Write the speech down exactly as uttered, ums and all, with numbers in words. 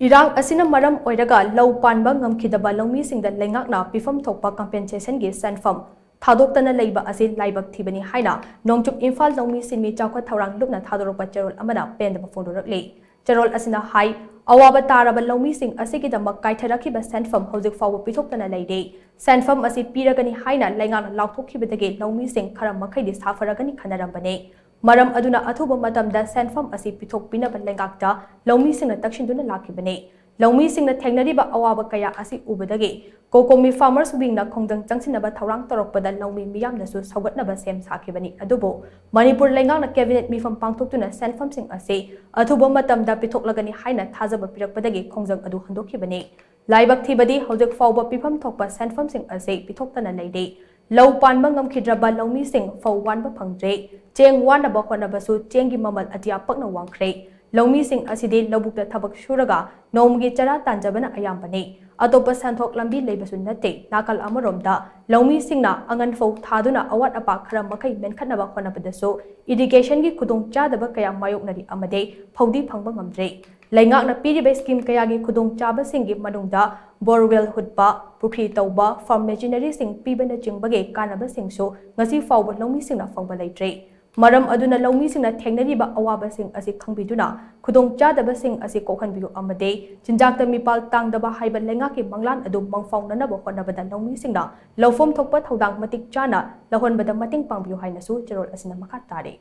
ꯏꯔꯥꯡ ꯑꯁꯤꯅ ꯃꯔꯝ ꯑꯣꯏꯔꯒ ꯂꯧ ꯄꯥꯟꯕ ꯉꯝꯈꯤꯗꯕ ꯂꯧꯃꯤꯁꯤꯡꯗ ꯂꯩꯉꯥꯛꯅ ꯄꯤꯐꯝ ꯊꯣꯛꯄ compensationꯒꯤ ꯁꯦꯟꯐꯝ ꯊꯥꯗꯣꯛꯇꯅ ꯂꯩꯕ ꯑꯁꯤ ꯂꯥꯏꯕꯛ ꯊꯤꯕꯅꯤ ꯍꯥꯏꯅ ꯅꯣꯡꯆꯨꯞ ꯏꯝꯐꯥꯜ ꯂꯧꯃꯤ ꯁꯤꯟꯃꯤ ꯆꯥꯎꯈꯠ ꯊꯧꯔꯥꯡ ꯂꯨꯞꯅ ꯊꯥꯗꯣꯔꯛꯄ ꯆꯦꯔꯣꯜ ꯑꯃꯅ ꯄꯦꯟꯗꯕ ꯐꯣꯡꯗꯣꯔꯛꯂꯤ꯫ ꯆꯦꯔꯣꯜ ꯑꯁꯤꯅ ꯍꯥꯏ, ꯑꯋꯥꯕ ꯇꯥꯔꯕ ꯂꯧꯃꯤꯁꯤꯡ ꯑꯁꯤꯒꯤꯗꯃꯛ ꯀꯥꯏꯊꯔꯛꯈꯤꯕ ꯁꯦꯟꯐꯝ ꯍꯧꯖꯤꯛ ꯐꯥꯎꯕ ꯄꯤꯊꯣꯛꯇꯅ ꯂꯩꯔꯤ꯫ ꯁꯦꯟꯐꯝ ꯑꯁꯤ ꯄꯤꯔꯒꯅꯤ ꯍꯥꯏꯅ ꯂꯩꯉꯥꯛꯅ ꯂꯥꯎꯊꯣꯛꯈꯤꯕꯗꯒꯤ ꯂꯧꯃꯤꯁꯤꯡ ꯈꯔ ꯃꯈꯩꯗꯤ ꯁꯥꯐꯔꯒꯅꯤ ꯈꯟꯅꯔꯝꯕꯅꯤ꯫ ꯃꯔꯝ ꯑꯗꯨꯅ ꯑꯊꯨꯕ ꯃꯇꯝꯗ ꯁꯦꯟꯐꯝ ꯑꯁꯤ ꯄꯤꯊꯣꯛꯄꯤꯅꯕ ꯂꯩꯉꯥꯛꯇ ꯂꯧꯃꯤꯁꯤꯡꯅ ꯇꯛꯁꯤꯟꯗꯨꯅ ꯂꯥꯛꯈꯤꯕꯅꯤ꯫ ꯂꯧꯃꯤꯁꯤꯡꯅ ꯊꯦꯡꯅꯔꯤꯕ ꯑꯋꯥꯕ ꯀꯌꯥ ꯑꯁꯤ ꯎꯕꯗꯒꯤ COCOMI Farmers Wingꯅ ꯈꯣꯡꯖꯪ ꯆꯪꯁꯤꯟꯅꯕ ꯊꯧꯔꯥꯡ ꯇꯧꯔꯛꯄꯗ ꯂꯧꯃꯤ ꯃꯤꯌꯥꯝꯅꯁꯨ ꯁꯧꯒꯠꯅꯕ ꯁꯦꯝ ꯁꯥꯈꯤꯕꯅꯤ꯫ ꯑꯗꯨꯕꯨ ꯃꯅꯤꯄꯨꯔ ꯂꯩꯉꯥꯛꯅ cabinet ꯃꯤꯐꯝ ꯄꯥꯡꯊꯣꯛꯇꯨꯅ ꯁꯦꯟꯐꯝꯁꯤꯡ ꯑꯁꯤ ꯑꯊꯨꯕ ꯃꯇꯝꯗ ꯄꯤꯊꯣꯛꯂꯒꯅꯤ ꯍꯥꯏꯅ ꯊꯥꯖꯕ ꯄꯤꯔꯛꯄꯗꯒꯤ ꯈꯣꯡꯖꯪ ꯑꯗꯨ ꯍꯟꯗꯣꯛꯈꯤꯕꯅꯤ꯫ ꯂꯥꯏꯕꯛ ꯊꯤꯕꯗꯤ ꯍꯧꯖꯤꯛ ꯐꯥꯎꯕ ꯄꯤꯐꯝ ꯊꯣꯛꯄ ꯁꯦꯟꯐꯝꯁꯤꯡ ꯑꯁꯤ ꯄꯤꯊꯣꯛꯇꯅ ꯂꯩꯔꯦ꯫ ꯂꯧ ꯄꯥꯟꯕ ꯉꯝꯈꯤꯗ꯭ꯔꯕ ꯂꯧꯃꯤꯁꯤꯡ ꯐꯧ ꯋꯥꯟꯕ ꯐꯪꯗ꯭ꯔꯦ꯫ ꯆꯦꯡ ꯋꯥꯟꯅꯕ ꯍꯣꯠꯅꯕꯁꯨ ꯆꯦꯡꯒꯤ ꯃꯃꯜ ꯑꯇꯤꯌꯥ ꯄꯛꯅ ꯋꯥꯡꯈ꯭ꯔꯦ꯫ ꯂꯧꯃꯤꯁꯤꯡ ꯑꯁꯤꯗꯤ ꯂꯧꯕꯨꯛꯇ ꯊꯕꯛ ꯁꯨꯔꯒ ꯅꯣꯡꯃꯒꯤ ꯆꯔꯥ ꯇꯥꯟꯖꯕꯅ ꯑꯌꯥꯝꯕꯅꯤ꯫ ꯑꯇꯣꯞꯄ ꯁꯦꯟꯊꯣꯛ ꯂꯝꯕꯤ ꯂꯩꯕꯁꯨ ꯅꯠꯇꯦ꯫ ꯅꯥꯀꯜ ꯑꯃꯔꯣꯝꯗ ꯂꯧꯃꯤꯁꯤꯡꯅ ꯑꯉꯟ ꯐꯧ ꯊꯥꯗꯨꯅ ꯑꯋꯥꯠ ꯑꯄꯥ ꯈꯔ ꯃꯈꯩ ꯃꯦꯟꯈꯠꯅꯕ ꯍꯣꯠꯅꯕꯗꯁꯨ irrigationꯒꯤ ꯈꯨꯗꯣꯡꯆꯥꯗꯕ ꯀꯌꯥ ꯃꯥꯌꯣꯛꯅꯔꯤ ꯑꯃꯗꯤ ꯐꯧꯗꯤ ꯐꯪꯕ ꯉꯝꯗ꯭ꯔꯦ꯫ ꯂꯩꯉꯥꯛꯅ ꯄꯤꯔꯤꯕ scheme ꯀꯌꯥꯒꯤ ꯈꯨꯗꯣꯡꯆꯥꯕꯁꯤꯡꯒꯤ ꯃꯅꯨꯡꯗ borewell ꯍꯨꯠꯄ, ꯄꯨꯈ꯭ꯔꯤ ꯇꯧꯕ, farm machineryꯁꯤꯡ ꯄꯤꯕꯅꯆꯤꯡꯕꯒꯤ ꯀꯥꯟꯅꯕꯁꯤꯡꯁꯨ ꯉꯁꯤ ꯐꯥꯎꯕ ꯂꯧꯃꯤꯁꯤꯡꯅ ꯐꯪꯕ ꯂꯩꯇ꯭ꯔꯤ꯫ ꯃꯔꯝ ꯑꯗꯨꯅ ꯂꯧꯃꯤꯁꯤꯡꯅ ꯊꯦꯡꯅꯔꯤꯕ ꯑꯋꯥꯕꯁꯤꯡ ꯑꯁꯤ ꯈꯪꯕꯤꯗꯨꯅ ꯈꯨꯗꯣꯡꯆꯥꯗꯕꯁꯤꯡ ꯑꯁꯤ ꯀꯣꯛꯍꯟꯕꯤꯌꯨ ꯑꯃꯗꯤ ꯆꯤꯟꯖꯥꯛꯇ ꯃꯤꯄꯥꯜ ꯇꯥꯡꯗꯕ ꯍꯥꯏꯕ ꯂꯩꯉꯥꯛꯀꯤ ꯃꯪꯂꯥꯟ ꯑꯗꯨ ꯃꯪꯐꯥꯎꯅꯅꯕ ꯍꯣꯠꯅꯕꯗ ꯂꯧꯃꯤꯁꯤꯡꯅ ꯂꯧꯐꯝ ꯊꯣꯛꯄ ꯊꯧꯗꯥꯡ ꯃꯇꯤꯛ ꯆꯥꯅ ꯂꯧꯍꯟꯕꯗ ꯃꯇꯦꯡ ꯄꯥꯡꯕꯤꯌꯨ ꯍꯥꯏꯅꯁꯨ ꯆꯦꯔꯣꯜ ꯑꯁꯤꯅ ꯃꯈꯥ ꯇꯥꯔꯤ꯫